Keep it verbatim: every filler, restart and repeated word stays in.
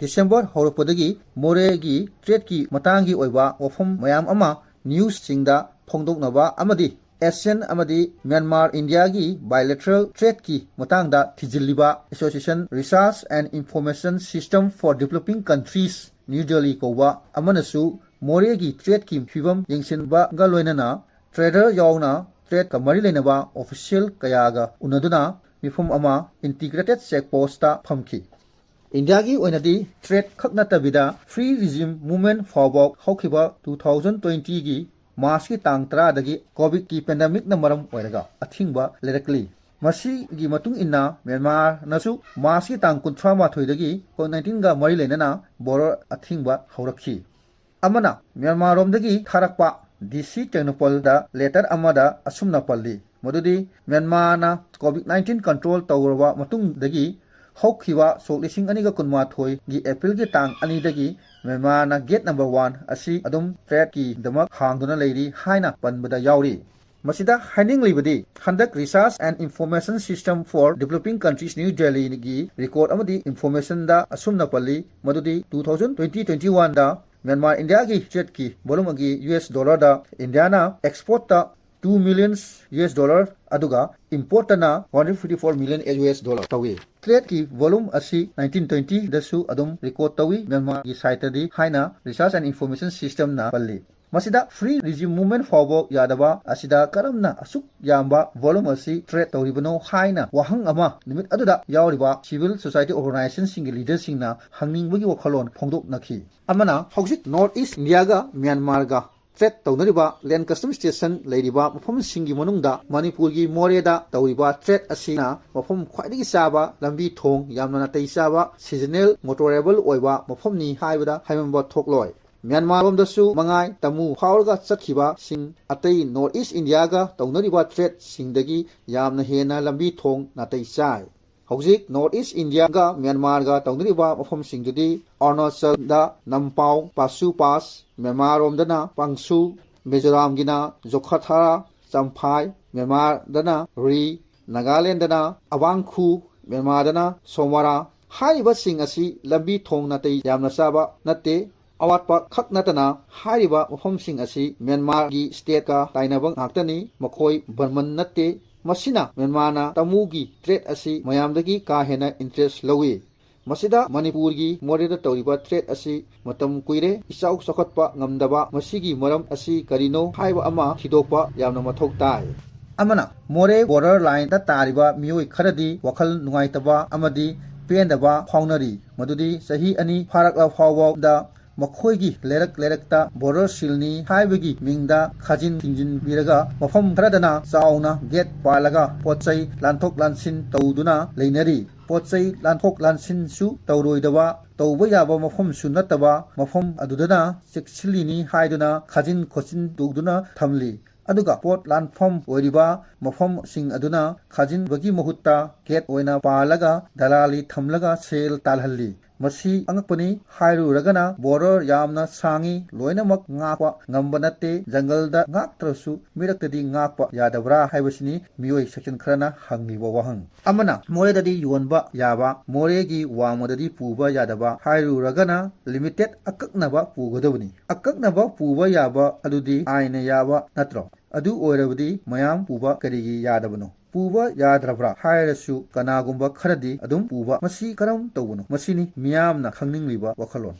December ꯍꯧꯔꯛꯄꯗꯒꯤ ꯃꯣꯔꯦꯒꯤ ꯇ꯭ꯔꯦꯗꯀꯤ ꯃꯇꯥꯡꯒꯤ ꯑꯣꯏꯕ ꯋꯥꯐꯝ ꯃꯌꯥꯝ ꯑꯃ ꯅ꯭ꯌꯨꯁꯁꯤꯡꯗ ꯐꯣꯡꯗꯣꯛꯅꯕ ꯑꯃꯗꯤ ꯑꯦꯁꯤꯌꯥꯟ ꯑꯃꯗꯤ ꯃ꯭ꯌꯥꯟꯃꯥꯔ ꯏꯟꯗꯤꯌꯥꯒꯤ bilateral ꯇ꯭ꯔꯦꯗꯀꯤ ꯃꯇꯥꯡꯗ ꯊꯤꯖꯤꯜꯂꯤꯕ Association Research and Information System for Developing Countries, New Delhi ꯀꯧꯕ ꯑꯃꯅꯁꯨ ꯃꯣꯔꯦꯒꯤ ꯇ꯭ꯔꯦꯗꯀꯤ ꯐꯤꯕꯝ ꯌꯦꯡꯁꯤꯟꯕꯒ ꯂꯣꯏꯅꯅ ꯇ꯭ꯔꯦꯗꯔ ꯌꯥꯎꯅ ꯇ꯭ꯔꯦꯗꯀ ꯃꯔꯤ ꯂꯩꯅꯕ ꯑꯣꯐꯤꯁꯤꯌꯦꯜ ꯀꯌꯥꯒ ꯎꯅꯗꯨꯅ ꯃꯤꯐꯝ ꯑꯃ ꯏꯟꯇꯤꯒ꯭ꯔꯦꯇꯦꯗ ꯆꯦꯛ ꯄꯣꯁꯇ ꯐꯝꯈꯤ꯫ ꯏꯟꯗꯤꯌꯥꯒꯤ ꯑꯣꯏꯅꯗꯤ ꯇ꯭ꯔꯦꯗ ꯈꯛ ꯅꯠꯇꯕꯤꯗ free regime movement ꯐꯥꯎꯕ ꯍꯧꯈꯤꯕ two thousand twenty ꯒꯤ ꯃꯥꯔꯆꯀꯤ ꯇꯥꯡ ꯇꯔꯥꯗꯒꯤ ꯀꯣꯚꯤꯗꯀꯤ ꯄꯦꯟꯗꯦꯃꯤꯛꯅ ꯃꯔꯝ ꯑꯣꯏꯔꯒ ꯑꯊꯤꯡꯕ ꯂꯩꯔꯛꯂꯤ꯫ ꯃꯁꯤꯒꯤ ꯃꯇꯨꯡ ꯏꯟꯅ ꯃ꯭ꯌꯥꯟꯃꯥꯔꯅꯁꯨ ꯃꯥꯔꯆꯀꯤ ꯇꯥꯡ ꯀꯨꯟꯊ꯭ꯔꯥ ꯃꯥꯊꯣꯏꯗꯒꯤ ꯀꯣꯚꯤꯗ ꯅꯥꯏꯟꯇꯤꯟꯒ ꯃꯔꯤ ꯂꯩꯅꯅ ꯕꯣꯔꯗꯔ ꯑꯊꯤꯡꯕ ꯍꯧꯔꯛꯈꯤ꯫ ꯑꯃꯅ ꯃ꯭ꯌꯥꯟꯃꯥꯔꯔꯣꯝꯗꯒꯤ ꯊꯥꯔꯛꯄ ꯗꯤ ꯁꯤ ꯇꯦꯡꯅꯧꯄꯜꯗ ꯂꯦꯇꯔ ꯑꯃꯗ ꯑꯁꯨꯝꯅ ꯄꯜꯂꯤ, ꯃꯗꯨꯗꯤ ꯃ꯭ꯌꯥꯟꯃꯥꯔꯅ ꯀꯣꯚꯤꯗ ꯅꯥꯏꯟꯇꯤꯟ ꯀꯟꯇ꯭ꯔꯣꯜ ꯇꯧꯔꯕ ꯃꯇꯨꯡꯗꯒꯤ ꯍꯧꯈꯤꯕ ꯁꯣꯛ ꯂꯤꯁꯤꯡ ꯑꯅꯤꯒ ꯀꯨꯟꯃꯥꯊꯣꯏꯒꯤ ꯑꯦꯄ꯭ꯔꯤꯜꯒꯤ ꯇꯥꯡ ꯑꯅꯤꯗꯒꯤ ꯃ꯭ꯌꯥꯟꯃꯥꯔꯅ ꯒꯦꯠ ꯅꯝꯕꯔ ꯋꯥꯟ ꯑꯁꯤ ꯑꯗꯨꯝ ꯇ꯭ꯔꯦꯗꯀꯤꯗꯃꯛ ꯍꯥꯡꯗꯨꯅ ꯂꯩꯔꯤ ꯍꯥꯏꯅ ꯄꯟꯕꯗ ꯌꯥꯎꯔꯤ꯫ ꯃꯁꯤꯗ ꯍꯥꯏꯅꯤꯡꯂꯤꯕꯗꯤ ꯍꯟꯗꯛ Research and Information System for Developing Countries, New Delhi ꯒꯤ ꯔꯤꯀꯣꯔꯗ ꯑꯃꯗꯤ ꯏꯟꯐꯣꯔꯃꯦꯁꯟꯗ ꯑꯁꯨꯝꯅ ꯄꯜꯂꯤ, ꯃꯗꯨꯗꯤ two thousand twenty twenty one ꯗ ꯃ꯭ꯌꯥꯟꯃꯥꯔ ꯏꯟꯗꯤꯌꯥꯒꯤ ꯇ꯭ꯔꯦꯗꯀꯤ ꯚꯣꯂꯨꯝ ꯑꯗꯨ ꯌꯨ ꯑꯦꯁ ꯗꯣꯂꯔꯗ ꯏꯟꯗꯤꯌꯥꯅ ꯑꯦꯛꯁꯄꯣꯔꯠꯇ two million U S dollar ꯑꯗꯨꯒ ꯏꯝꯄꯣꯔꯠꯇꯅ one hundred fifty four million U S dollar ꯇꯧꯏ꯫ ꯇ꯭ꯔꯦꯗꯀꯤ ꯚꯣꯂꯨꯝ ꯑꯁꯤ ꯅꯥꯏꯟꯇꯤꯟ ꯇ꯭ꯋꯦꯟꯇꯤꯗꯁꯨ ꯑꯗꯨꯝ ꯔꯤꯀꯣꯔꯗ ꯇꯧꯏ, ꯃ꯭ꯌꯥꯟꯃꯥꯔꯒꯤ ꯁꯥꯏꯠꯇꯗꯤ ꯍꯥꯏꯅ Research and Information System ꯅ ꯄꯜꯂꯤ꯫ ꯃꯁꯤꯗ free regime movement ꯐꯥꯎꯕ ꯌꯥꯗꯕ ꯑꯁꯤꯗ ꯀꯔꯝꯅ ꯑꯁꯨꯛ ꯌꯥꯝꯕ ꯚꯣꯂꯨꯝ ꯑꯁꯤ ꯇ꯭ꯔꯦꯗ ꯇꯧꯔꯤꯕꯅꯣ ꯍꯥꯏꯅ ꯋꯥꯍꯪ ꯑꯃ ꯅꯨꯃꯤꯠ ꯑꯗꯨꯗ ꯌꯥꯎꯔꯤꯕ ꯁꯤꯚꯤꯜ ꯁꯣꯁꯥꯏꯇꯤ ꯑꯣꯔꯒꯅꯥꯏꯖꯦꯁꯟꯁꯤꯡꯒꯤ ꯂꯤꯗꯔꯁꯤꯡꯅ ꯍꯪꯅꯤꯡꯕꯒꯤ ꯋꯥꯈꯜꯂꯣꯟ ꯐꯣꯡꯗꯣꯛꯅꯈꯤ꯫ ꯑꯃꯅ ꯍꯧꯖꯤꯛ ꯅꯣꯔꯠ ꯏꯁ ꯏꯟꯗꯤꯌꯥꯒ ꯃ꯭ꯌꯥꯟꯃꯥꯔꯒ ꯇ꯭ꯔꯦꯗ ꯇꯧꯅꯔꯤꯕ ꯂꯦꯟ ꯀꯁꯇꯝ ꯁ꯭ꯇꯦꯁꯟ ꯂꯩꯔꯤꯕ ꯃꯐꯝꯁꯤꯡꯒꯤ ꯃꯅꯨꯡꯗ ꯃꯅꯤꯄꯨꯔꯒꯤ ꯃꯣꯔꯦꯗ ꯇꯧꯔꯤꯕ ꯇ꯭ꯔꯦꯗ ꯑꯁꯤꯅ ꯃꯐꯝ ꯈ꯭ꯋꯥꯏꯗꯒꯤ ꯆꯥꯕ, ꯂꯝꯕꯤ ꯊꯣꯡ ꯌꯥꯝꯅ ꯅꯥꯇꯩ ꯆꯥꯕ, ꯁꯤꯖꯅꯦꯜ ꯃꯣꯇꯣꯔꯦꯕꯜ ꯑꯣꯏꯕ ꯃꯐꯝꯅꯤ ꯍꯥꯏꯕꯗ ꯍꯥꯏꯃꯟꯕ ꯊꯣꯛꯂꯣꯏ꯫ ꯃ꯭ꯌꯥꯟꯃꯥꯔꯔꯣꯝꯗꯁꯨ ꯃꯉꯥꯏ, ꯇꯃꯨ ꯐꯥꯎꯔꯒ ꯆꯠꯈꯤꯕꯁꯤꯡ ꯑꯇꯩ ꯅꯣꯔꯠ ꯏꯁ ꯏꯟꯗꯤꯌꯥꯒ ꯇꯧꯅꯔꯤꯕ ꯇ꯭ꯔꯦꯗꯁꯤꯡꯗꯒꯤ ꯌꯥꯝꯅ ꯍꯦꯟꯅ ꯂꯝꯕꯤ ꯊꯣꯡ ꯅꯥꯇꯩ ꯆꯥꯏ꯫ ꯍꯧꯖꯤꯛ ꯅꯣꯔꯠ ꯏꯁ ꯏꯟꯗꯤꯌꯥꯒ ꯃ꯭ꯌꯥꯟꯃꯥꯔꯒ ꯇꯧꯅꯔꯤꯕ ꯃꯐꯝꯁꯤꯡꯗꯨꯗꯤ ꯑꯔꯨꯅꯥꯆꯜꯗ ꯅꯝꯄꯥꯎ, ꯄꯥꯁꯨ ꯄꯥꯁ, ꯃ꯭ꯌꯥꯟꯃꯥꯔꯔꯣꯝꯗꯅ ꯄꯥꯡꯁꯨ, ꯃꯤꯖꯣꯔꯥꯝꯒꯤꯅ ꯖꯣꯈꯥꯊꯥꯔꯥ, ꯆꯝꯐꯥꯏ, ꯃ꯭ꯌꯥꯟꯃꯥꯔꯗꯅ ꯔꯤ, ꯅꯥꯒꯥꯂꯦꯟꯗꯅ ꯑꯋꯥꯡꯈꯨ, ꯃ꯭ꯌꯥꯟꯃꯥꯔꯗꯅ ꯁꯣꯃꯥꯔꯥ, ꯍꯥꯏꯔꯤꯕꯁꯤꯡ ꯑꯁꯤ ꯂꯝꯕꯤ ꯊꯣꯡ ꯅꯥꯇꯩ ꯌꯥꯝꯅ ꯆꯥꯕ ꯅꯠꯇꯦ꯫ ꯑꯋꯥꯠꯄ ꯈꯛ ꯅꯠꯇꯅ ꯍꯥꯏꯔꯤꯕ ꯃꯐꯝꯁꯤꯡ ꯑꯁꯤ ꯃ꯭ꯌꯥꯟꯃꯥꯔꯒꯤ ꯁ꯭ꯇꯦꯠꯀ ꯇꯥꯏꯅꯕ ꯉꯥꯛꯇꯅꯤ꯫ ꯃꯈꯣꯏ ꯕꯔꯃꯟ ꯅꯠꯇꯦ꯫ ꯃꯁꯤꯅ ꯃ꯭ꯌꯥꯟꯃꯥꯔꯅ ꯇꯃꯨꯒꯤ ꯇ꯭ꯔꯦꯠ ꯑꯁꯤ ꯃꯌꯥꯝꯗꯒꯤ ꯀꯥ ꯍꯦꯟꯅ ꯏꯟꯇꯔꯦꯁ ꯂꯧꯏ꯫ ꯃꯁꯤꯗ ꯃꯅꯤꯄꯨꯔꯒꯤ ꯃꯣꯔꯦꯗ ꯇꯧꯔꯤꯕ ꯇ꯭ꯔꯦꯠ ꯑꯁꯤ ꯃꯇꯝ ꯀꯨꯏꯔꯦ꯫ ꯏꯆꯥꯎ ꯆꯥꯎꯈꯠꯄ ꯉꯝꯗꯕ ꯃꯁꯤꯒꯤ ꯃꯔꯝ ꯑꯁꯤ ꯀꯔꯤꯅꯣ ꯍꯥꯏꯕ ꯑꯃ ꯊꯤꯗꯣꯛꯄ ꯌꯥꯝꯅ ꯃꯊꯧ ꯇꯥꯏ꯫ ꯑꯃꯅ, ꯃꯣꯔꯦ ꯕꯣꯔꯗꯔ ꯂꯥꯏꯟꯗ ꯇꯥꯔꯤꯕ ꯃꯤꯑꯣꯏ ꯈꯔꯗꯤ ꯋꯥꯈꯜ ꯅꯨꯡꯉꯥꯏꯇꯕ ꯑꯃꯗꯤ ꯄꯦꯟꯗꯕ ꯐꯥꯎꯅꯔꯤ꯫ ꯃꯗꯨꯗꯤ ꯆꯍꯤ ꯑꯅꯤ ꯐꯥꯔꯛꯂ ꯐꯥꯎꯕꯗ ꯃꯈꯣꯏꯒꯤ ꯂꯩꯔꯛ ꯂꯩꯔꯛꯇ ꯕꯣꯔꯗꯔ ꯁꯤꯜꯅꯤ ꯍꯥꯏꯕꯒꯤ ꯃꯤꯡꯗ ꯈꯥꯖꯤꯟ ꯊꯤꯡꯖꯤꯟꯕꯤꯔꯒ ꯃꯐꯝ ꯈꯔꯗꯅ ꯆꯥꯎꯅ ꯒꯦꯠ ꯄꯥꯜꯂꯒ ꯄꯣꯠ ꯆꯩ ꯂꯥꯟꯊꯣꯛ ꯂꯥꯟꯁꯤꯟ ꯇꯧꯗꯨꯅ ꯂꯩꯅꯔꯤ꯫ ꯄꯣꯠ ꯆꯩ ꯂꯥꯟꯊꯣꯛ ꯂꯥꯟꯁꯤꯟꯁꯨ ꯇꯧꯔꯣꯏꯗꯕ, ꯇꯧꯕ ꯌꯥꯕ ꯃꯐꯝꯁꯨ ꯅꯠꯇꯕ ꯃꯐꯝ ꯑꯗꯨꯗꯅ ꯆꯦꯛꯁꯤꯜꯂꯤꯅꯤ ꯍꯥꯏꯗꯨꯅ ꯈꯥꯖꯤꯟ ꯈꯣꯠꯆꯤꯟ ꯇꯧꯗꯨꯅ ꯊꯝꯂꯤ꯫ ꯑꯗꯨꯒ ꯄꯣꯠ ꯂꯥꯟꯐꯝ ꯑꯣꯏꯔꯤꯕ ꯃꯐꯝꯁꯤꯡ ꯑꯗꯨꯅ ꯈꯥꯖꯤꯟꯕꯒꯤ ꯃꯍꯨꯠꯇ ꯒꯦꯠ ꯑꯣꯏꯅ ꯄꯥꯜꯂꯒ ꯗꯂꯥꯂꯤ ꯊꯝꯂꯒ ꯁꯦꯜ ꯇꯥꯜꯍꯜꯂꯤ꯫ ꯃꯁꯤ ꯑꯉꯛꯄꯅꯤ꯫ ꯍꯥꯏꯔꯨꯔꯒꯅ ꯕꯣꯔꯗꯔ ꯌꯥꯝꯅ ꯁꯥꯡꯉꯤ, ꯂꯣꯏꯅꯃꯛ ꯉꯥꯛꯄ ꯉꯝꯕ ꯅꯠꯇꯦ꯫ ꯖꯪꯒꯜꯗ ꯉꯥꯛꯇ꯭ꯔꯁꯨ ꯃꯤꯔꯛꯇꯗꯤ ꯉꯥꯛꯄ ꯌꯥꯗꯕ꯭ꯔꯥ ꯍꯥꯏꯕꯁꯤꯅꯤ ꯃꯤꯑꯣꯏ ꯁꯦꯛꯁꯟ ꯈꯔꯅ ꯍꯪꯂꯤꯕ ꯋꯥꯍꯪ꯫ ꯑꯃꯅ, ꯃꯣꯔꯦꯗꯗꯤ ꯌꯣꯟꯕ ꯌꯥꯕ, ꯃꯣꯔꯦꯒꯤ ꯋꯥꯡꯃꯗꯗꯤ ꯄꯨꯕ ꯌꯥꯗꯕ ꯍꯥꯏꯔꯨꯔꯒꯅ ꯂꯤꯃꯤꯇꯦꯠ ꯑꯀꯛꯅꯕ ꯄꯨꯒꯗꯕꯅꯤ꯫ ꯑꯀꯛꯅꯕ ꯄꯨꯕ ꯌꯥꯕ ꯑꯗꯨꯗꯤ ꯑꯥꯏꯟꯅ ꯌꯥꯕ ꯅꯠꯇ꯭ꯔꯣ? ꯑꯗꯨ ꯑꯣꯏꯔꯕꯗꯤ ꯃꯌꯥꯝ ꯄꯨꯕ ꯀꯔꯤꯒꯤ ꯌꯥꯗꯕꯅꯣ? ꯄꯨꯕ ꯌꯥꯗ꯭ꯔꯕ꯭ꯔꯥ ꯍꯥꯏꯔꯁꯨ ꯀꯅꯥꯒꯨꯝꯕ ꯈꯔꯗꯤ ꯑꯗꯨꯝ ꯄꯨꯕ꯫ ꯃꯁꯤ ꯀꯔꯝ ꯇꯧꯕꯅꯣ? ꯃꯁꯤꯅꯤ ꯃꯤꯌꯥꯝꯅ ꯈꯪꯅꯤꯡꯂꯤꯕ ꯋꯥꯈꯜꯂꯣꯟ꯫